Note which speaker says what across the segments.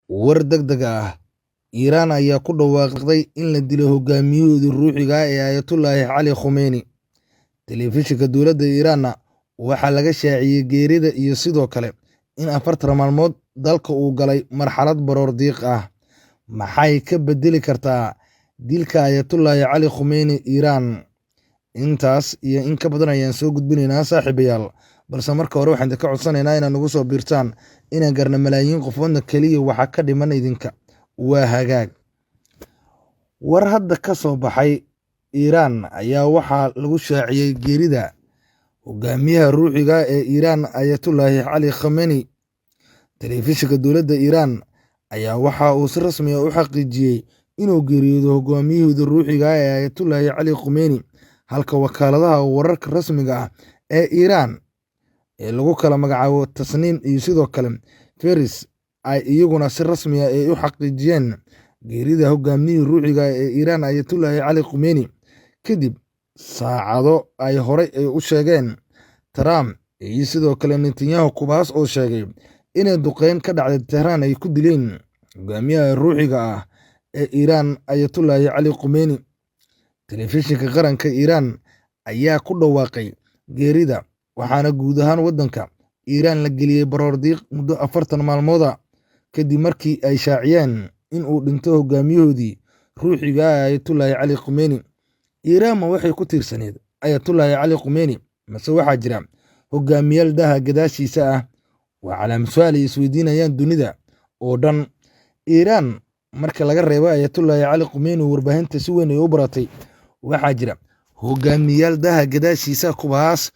Speaker 1: War degdeg ah, Iiraan ayaa ku dhawaaqday in la dilo hogaamiyahoodii ruuxiga ahaa ee Ayatollah Cali Khamenei. Telefishinka dowladda Iiraanna waxaa laga shaaciyay geerida iyo sidoo kale in 40 maalmood dalka uu galay marxalad baroor diiq ah. Maxay ka beddeli kartaa dilka Ayatollah Cali Khamenei Iiraan? Intaas iyo in ka badan ayaan soo gudbinaynaa saaxiibayaal, balse marka hore waxaan idinka codsanaynaa inaad nagu soo biirtaan inaan garna malaayiin qofoodna keliya waxaa ka dhiman idinka. Waa hagaag. War hadda ka soo baxay Iiraan ayaa waxaa lagu shaaciyay geerida hogaamiyaha ruuxiga ah ee Iiraan Ayatollah Cali Khamenei. Telefishinka dowladda Iiraan ayaa waxa uu si rasmi ah u xaqiijiyay inuu geeriyoodo hogaamiyahooda ruuxiga ah ee Ayatollah Cali Khamenei, halka wakaaladaha wararka rasmiga ah ee Iiraan ee lagu kala magacaabo Tasniim iyo sidoo kale Feris ay iyaguna si rasmi ah ay u xaqiijiyeen geerida hogaamiyihii ruuxiga ah ee Iiraan Ayatollah Cali Khamenei kadib saacado ay horey ay u sheegeen Trump iyo sidoo kale Netanyahu, kuwaas oo sheegay inay duqeyn ka dhacday Tehran ay ku dileen hogaamiyaha ruuxiga ah ee Iiraan Ayatollah Cali Khamenei. Telefishinka qaranka Iiraan ayaa ku dhawaaqay geerida, waxaana guud ahaan waddanka Iiraan la geliyay baroor diiq muddo 40 maalmood ah kadib markii ay shaaciyeen in uu dhinto hogaamiyahoodii ruuxiga ah Ayatollah Cali Khamenei. Iiraan ma waxay ku tiirsaneyd Ayatollah Cali Khamenei mase waxaa jira hogaamiyaal daha gadaashiisa ah? Waa calaamad su'aal ay isweydiinayaan dunida oo dhan. Iiraan marka laga reebo Ayatollah Cali Khamenei oo warbaahinta si weyn ay u baratay, waxaa jira hogaamiyaal daha gadaashiisa kuwaas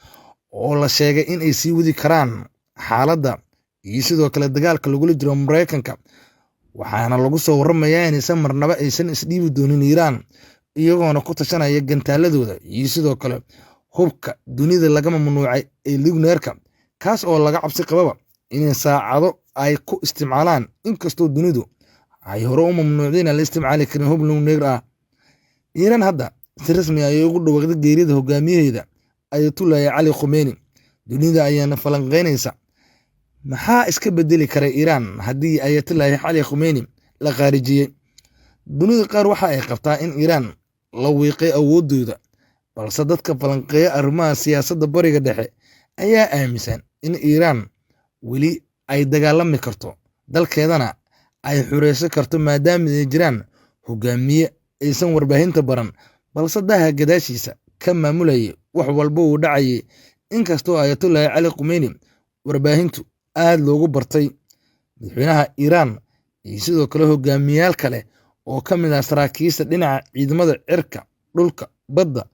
Speaker 1: oo la sheegay in ay sii wadi karaan xaaladda iyo sidoo kale dagaalka lagula jiro Mareykanka. Waxaana lagu soo waramayaa inaysan marnaba aysan isdhiibi doonin Iiraan, iyagoona ku tashanaya gantaaladooda iyo sidoo kale hubka dunida laga mamnuucay ee nuclear-ka, kaas oo laga cabsi qababa in saacado ay ku isticmaalaan, inkastoo dunidu ay hore u mamnuucday inaan la isticmaali karin hub nuclear ah. Iiraan hadda si rasmi ah ayay ugu dhawaaqday geerida hogaamiyaheeda Ayatollah Cali Khamenei. Dunida ayaana falanqeynaysa maxaa iska bedeli kara Iiraan haddii Ayatollah Cali Khamenei la khaarijiyey. Dunida qaar waxa ay qabtaa in Iiraan la wiiqay awooddooda, balse dadka falanqeeya arrimaha siyaasadda Bariga Dhexe ayaa aaminsan in Iiraan weli ay dagaalami karto, dalkeedana ay xureysan karto maadaama ay jiraan hogaamiye aysan warbaahinta baran, balse daha gadaashiisa ka maamulayay wax walba uu dhacayay. Inkastoo Ayatollah Cali Khamenei warbaahintu aad loogu bartay, madaxweynaha Iiraan iyo sidoo kale hogaamiyaal kale oo ka mid ah saraakiisha dhinaca ciidamada cirka, dhulka, badda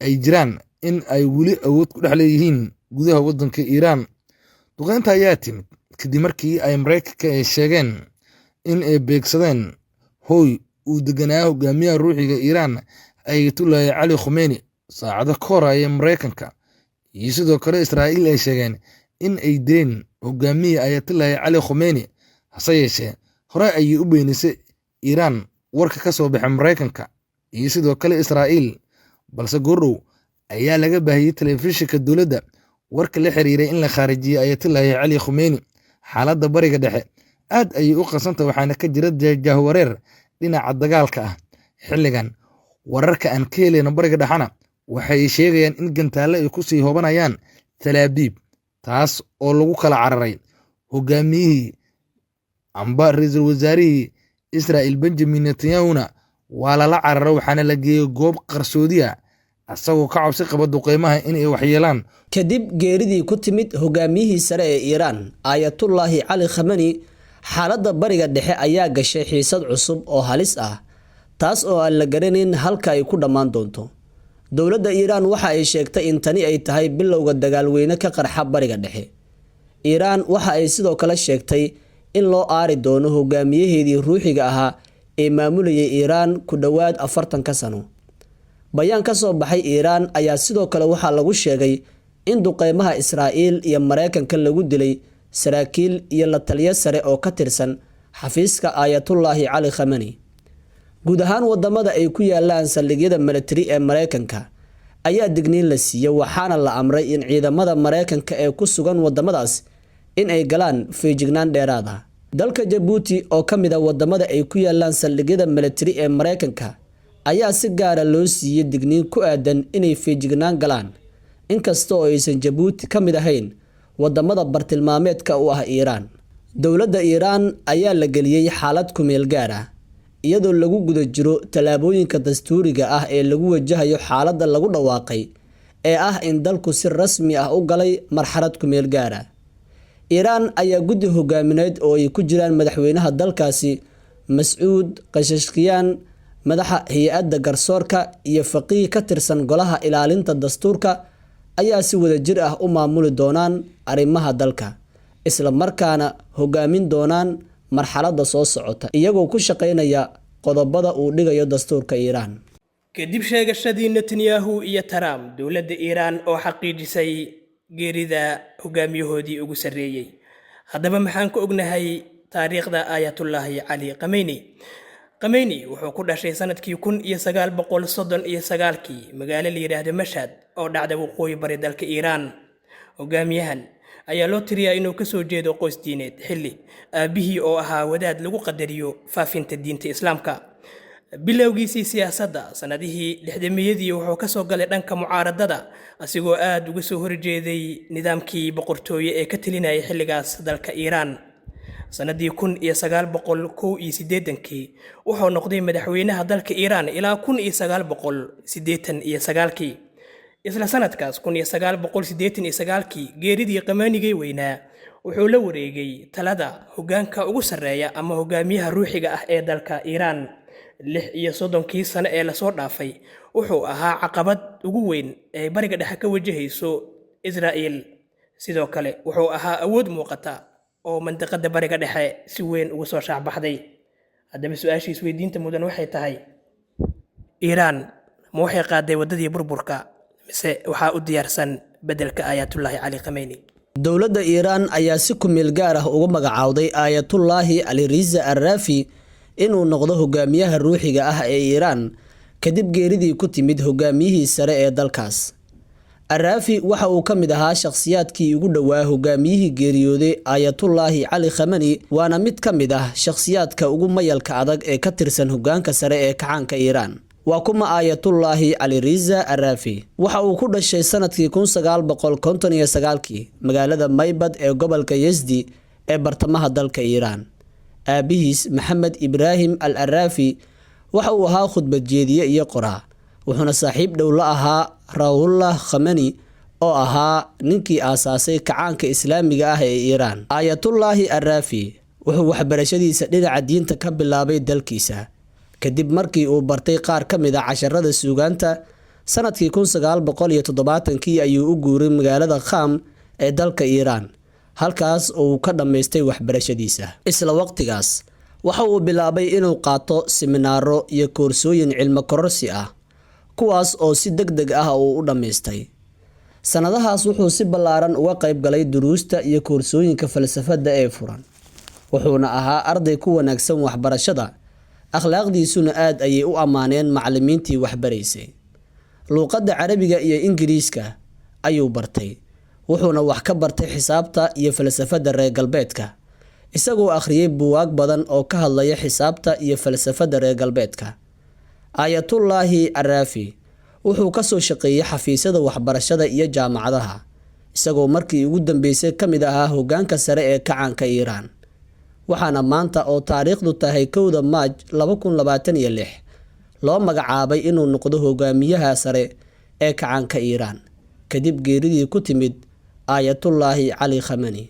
Speaker 1: ay jiraan in ay weli awood ku dhex leeyihiin gudaha waddanka Iiraan. Duqeynta ayaa timid kadib markii ay Mareykanka ay sheegeen in ay beegsadeen hooy uu deganaa hogaamiyaha ruuxiga Iiraan Ayatollah Cali Khamenei. Saacado ka hor ayay Mareykanka iyo sidoo kale Israa'iil ay sheegeen in ay dileen hogaamiye Ayatollah Cali Khamenei. Hase yeeshee, hore ayay u beenisay Iiraan warka ka soo baxay Mareykanka iyo sidoo kale Israa'iil, balse goordhow ayaa laga baahiyay telefishinka dowladda warka la xiriiray in la khaarijiyay Ayatollah Cali Khamenei. Xaaladda Bariga Dhexe aad ayay u qasantahay, waxaana ka jira jahwareer dhinaca dagaalka ah. Xilligan wararka aan ka helayno Bariga Dhexena waxay sheegayaan in gantaallo ay ku sii hoobanayaan Tel Aviv, taas oo lagu kala cararay hogaamiyihii amba ra'iisul wasaarihii Israa'iil Benjamin Netanyahuna waa lala cararay, waxaana la geeyey goob qarsoodi ah asagoo ka cabsi qaba duqeymaha in ay waxyeelaan.
Speaker 2: Kadib geeridii ku timid hogaamiyihii sare ee Iiraan Ayatullaahi Cali Khamenei, xaaladda Bariga Dhexe ayaa gashay xiisad cusub oo halis ah, taas oo aan la garanayn halka ay ku dhammaan doonto. Dowladda Iiraan waxa ay sheegtay in tani ay tahay bilowga dagaal weyne ka qarxa Bariga Dhexe. Iiraan waxa ay sidoo kale sheegtay in loo aari doono hogaamiyaheedii ruuxiga ahaa ee maamulayay Iiraan ku dhowaad 40 sano. Bayaan ka soo baxay Iiraan ayaa sidoo kale waxaa lagu sheegay in duqeymaha Israa'iil iyo Mareykanka lagu dilay saraakiil iyo la taliye sare oo ka tirsan xafiiska Ayatullaahi Cali Khamenei. Guud ahaan wadamada ay ku yaalaan saldhigyada militari ee Mareykanka ayaa digniin la siiyey, waxaana la amray in ciidamada Mareykanka ee ku sugan wadamadaas in ay galaan feejignaan dheeraad ah. Dalka Jabuuti oo ka mid ah wadamada ay ku yaalaan saldhigyada milatari ee Mareykanka ayaa si gaara loo siiyey digniin ku aadan inay feejignaan galaan, inkasta oo aysan Jabuuti ka mid ahayn wadamada bartilmaameedka u ah Iiraan. Dowladda Iiraan ayaa la geliyey xaalad kumeel gaar ah, iyadoo lagu guda jiro tallaabooyinka dastuuriga ah ee lagu wajahayo xaaladda lagu dhawaaqay ee ah in dalku si rasmi ah u galay marxalad kumeel gaar ah. Iiraan ayaa guddi hogaamineed oo ay ku jiraan madaxweynaha dalkaasi Mascuud Pezeshkian, madaxa hay-adda garsoorka iyo faqiih ka tirsan golaha ilaalinta dastuurka ayaa si wadajir ah u maamuli doonaan arrimaha dalka, isla markaana hogaamin doonaan marxaladda soo socota, iyagoo ku shaqeynaya qodobada uu dhigayo dastuurka Iiraan.
Speaker 3: Kadib sheegashadii Netanyahu iyo Trump, dowladda Iiraan oo xaqiijisay geerida hogaamiyahoodii ugu sarreeyey. Haddaba maxaan ka ognahay taariikhda Aayatullaahi Cali Khamenei? Khamenei wuxuu ku dhashay sanadkii 1939-kii magaalo la yidhaahdo Mashhad oo dhacda waqooyi bari dalka Iiraan. Hogaamiyahan ayaa loo tiriyaa inuu kasoo jeedo qoys diineed, xilli aabbihii oo ahaa wadaad lagu qadariyo faafinta diinta Islaamka. Bilowgiisii siyaasadda sanadihii lixdamiyadii wuxuu kasoo galay dhanka mucaaradada, asigoo aada uga soo horjeeday nidaamkii boqortooye ee ka talinayay xilligaas dalka Iiraan. Sanadii 1981-kii wuxuu noqday madaxweynaha dalka Iiraan ilaa 1989-kii. Isla sanadkaas 1989-kii geeridii Khamenei weynaa, wuxuu la wareegay talada hoggaanka ugu sarreeya ama hogaamiyaha ruuxiga ah ee dalka Iiraan. 36-kii sano ee lasoo dhaafay wuxuu ahaa caqabad ugu weyn ee Bariga Dhexe ka wajahayso Israa'il. Sidoo kale wuxuu ahaa awood muuqata oo mandiqada Bariga Dhexe si weyn ugu soo shaacbaxday. Haddaba su-aashii isweydiinta mudan waxay tahay: Iiraan ma waxay qaaday waddadii burburka, mise waxaa u diyaarsan beddelka Aayatullaahi Cali Khamenei?
Speaker 2: Dowladda Iiraan ayaa si kumeel gaar ah ugu magacaawday Aayatullaahi Cali Riza Arraafi inuu noqdo hogaamiyaha ruuxiga ah ee Iiraan kadib geeridii ku timid hogaamiyihii sare ee dalkaas. Arraafi waxa uu ka mid ahaa shakhsiyaadkii ugu dhowaa hogaamiyihii geeriyooday Aayatullaahi Cali Khamenei, waana mid ka mid ah shakhsiyaadka ugu mayalka adag ee ka tirsan hoggaanka sare ee kacaanka Iiraan. Waa kuma Aayatullaahi Cali Riza Arraafi? Waxa uu ku dhashay sanadkii 1959-kii magaalada Maybad ee gobolka Yezdi ee bartamaha dalka Iiraan. Aabihiis Maxamed Ibraahim Al Arraafi waxa uu ahaa khudbad jeediye iyo qoraa, wuxuuna saaxiib dhow la ahaa Ruhollah Khamenei oo ahaa ninkii aasaasay kacaanka Islaamiga ah ee Iiraan. Aayatullaahi Arraafi wuxuu waxbarashadiisa dhinaca diinta ka bilaabay dalkiisa kadib markii uu bartay qaar ka mid ah casharada suugaanta. Sanadkii 1970-kii ayuu u guuray magaalada Kham ee dalka Iiraan, halkaas oo uu ka dhammaystay waxbarashadiisa. Isla waqtigaas waxa uu bilaabay inuu qaato siminaaro iyo koorsooyin cilmi kororsi ah, kuwaas oo si degdeg ah uu u dhammaystay. Sanadahaas wuxuu si ballaaran uga qayb galay duruusta iyo koorsooyinka falsafadda ee furan, wuxuuna ahaa arday ku wanaagsan waxbarashada, akhlaaqdiisuna aad ayay u ammaaneen macallimiintii waxbaraysay. Luuqadda Carabiga iyo Ingiriiska ayuu bartay, wuxuuna wax ka bartay xisaabta iyo falsafadda reer galbeedka, isagoo akhriyay buugaag badan oo ka hadlaya xisaabta iyo falsafadda reer galbeedka. Aayatullaahi Arraafi wuxuu ka soo shaqeeyey xafiisyada waxbarashada iyo jaamacadaha, isagoo markii ugu dambeysay ka mid ahaa hoggaanka sare ee kacaanka Iiraan. Waxaana maanta oo taariikhdu tahay 1da Maaj 2026 loo magacaabay inuu noqdo hogaamiyaha sare ee kacaanka Iiraan kadib geeridii ku timid Aayatullaahi Cali Khamenei.